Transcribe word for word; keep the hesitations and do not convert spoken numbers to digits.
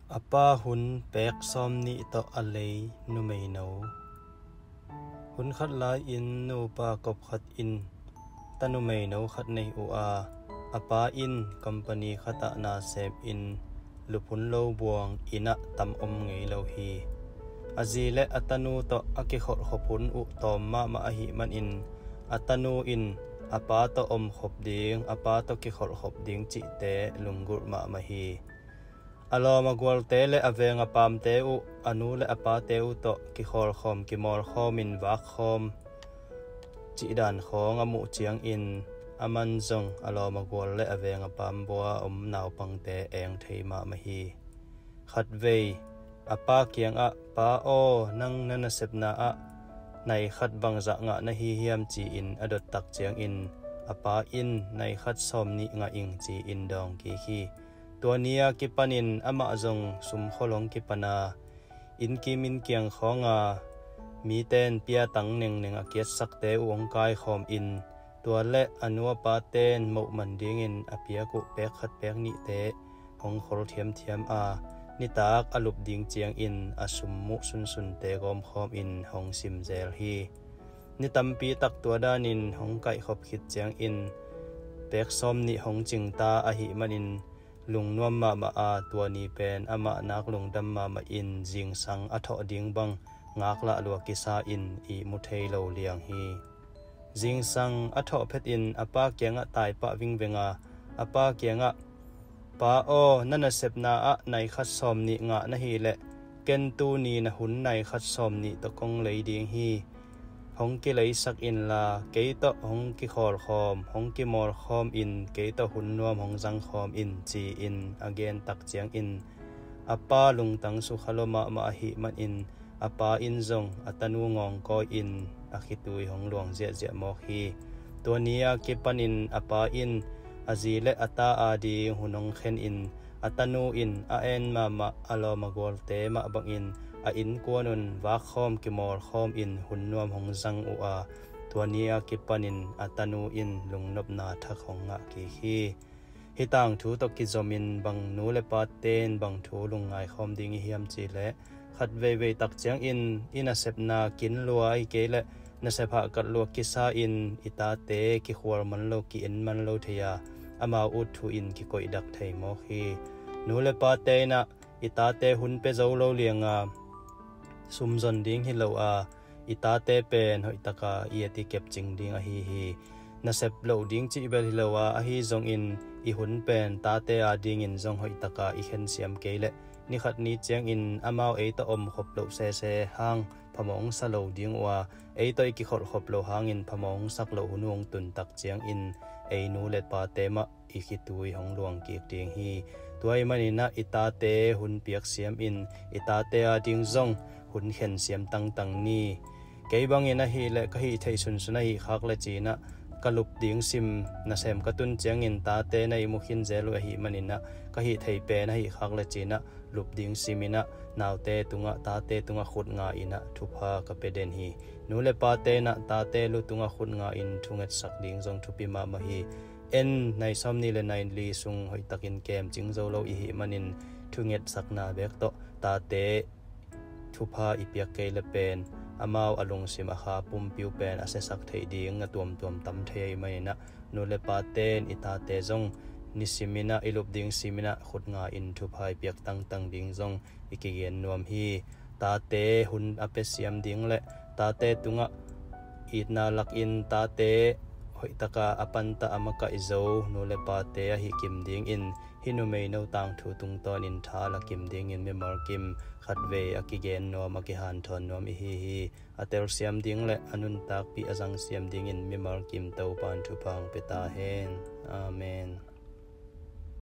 A pa hun pek sawm nih tawh a lei numeino. Hun khat lai-in nupa kop khat in tanu meino khat nei uh a, a pa in company khatah na semin luphun lo buang inn ah tam om ngei lo hi. A zi le a tanu tawh a kikholhkhop hun uh tawm mahmah ahih manin a tanu in a pa tawh omkhop ding, a pa tawh kikholhkhop ding cihte lunggulh mahmah hi. A lawm a gualte le a veng a pamte uh a nu le a pate uh tawh kikhawlkhawm kimawlkhawmin vakkhawm cihdan khawng a muh ciangin a man zong a lawm a gual le a veng a pam bua a om naupangte eng thei mahmah hi. Khatvei a pa kiangah, "Pa aw, nang na nasepna ah nai khat bangzah ngah na hi hiam?" ci-in a dottak ciangin a pa in, "Nai khat sawm nih ngah ing," ci-in dawng kik hi. Tua ni a kipanin amah zong sumkholh hong kipan a, innkim innkiang khawnga miten piatang nengneng a kiatsakte uh hong kaikhawmin, tua le a nu a paten mohman dingin a piak uh pek khat pek nihte hong khol thiamthiam a, nitak a lup ding ciangin a sum muh sunsunte gawmkhawmin hong simzel hi. Ni tampi tak tua danin hong kaihkhop khit ciangin pek sawm nih hong cingta ahih manin lungnuam mahmah a, tua ni pen amah nak lungdam mahmah in zingsang a thawh ding bang ngaklah lua kisa in ihmu thei lo liang hi. Zingsang a thawh phetin a pa kiangah taipah vingveng a, a pa kiangah, "Pa aw, na nasepna ah nai khat sawm nih ngah na hi leh ken tuni na hun nai khat sawm nih tawh kong lei ding hi. Hong kileisak inla kei tawh hong kikhawlkhawm, hong kimawlkhawm in, kei tawh hun nuam hong zangkhawm in," ci-in a gentak ciangin a pa lungtang sukha lua mahmah ahih manin a pa in zong a tanu ngawngkawi in a khitui hong luang ziahziah mawk hi. Tua ni a kipanin a pa in a zi le a ta ading hun hong khenin a tanu in a en mahmah a lawm a gualte mah bangin a innkuan un vakkhawm kimawlkhawmin hun nuam hong zang uh a, tua ni a kipanin a tanu in lungnopna thak hong ngah kik hi. Hih tangthu tawh kizomin bang nu le paten bang thu lungngai khawm ding i hiam cih leh, khat veivei tak ciangin i nasepna kin lua ahih kei leh nasep hahkat lua kisa in i tate kikhual man lo, ki-en man lo thei a, amau ut thu in kikoihdak thei mawk hi. Nu le pate in ah i tate hun pia zo lo lianga sum zon ding hi lo a, i tate pen hoihtaka i et i kepcing ding ahi hi. Nasep loh ding cih bel hi lo a, ahi zongin i hun pen tate adingin zong hoihtaka i khensiam kei leh ni khat ni ciangin amau ei tawh omkhop loh sese hang phamawh hong sa lo ding uh a, ei tawh i kikholhkhop loh hangin phamawh hong sak loh hun uh hong tuntak ciangin ei nu le pate mah i khitui hong luang kik ding hi. Tua ahih manin ah i tate hun piak siamin i tate ading zong hun khen siam tangtang ni. Kei bangin ahih leh ka hih theih sunsun ahih khak le cin ah ka lup ding sim nasem ka tun ciangin tate na ihmu khin zel uh ahih manin ah ka hih theih pen ahih khak le cin ah lup ding simin ah naute tungah, tate tungah khut nga in ah thupha ka pia den hi. Nu le pate in ah tate lu tungah khut nga in thungetsak ding zong thupi mahmah hi. En nai sawm nih le nai li sung hoihtakin kemcing zo lo i hih manin thungetsakna bek tawh tate thupha i piak kei le pen amau a lungsim a kha pumpi uh pen a siasak theih ding a tuamtuam tam thei ahih manin ah nu le pate in i tate zong ni simin ah, i lup ding simin ah khut nga in thupha i piak tangtang ding zong i kigen nuam hi. Tate hun a pia siam ding le tate tungah itna lakin tate hoihtaka a pantah a makaih zo nu le pate ahi kim dingin hih numeino tangthu tungtawnin tha la kim dingin mimal kim khatvei a kigen nuam, a kihanthawn nuam i hi hi. A telsiam ding le a nuntakpih a zangsiam dingin mimal kim Topan thupha hong pia ta hen. Amen.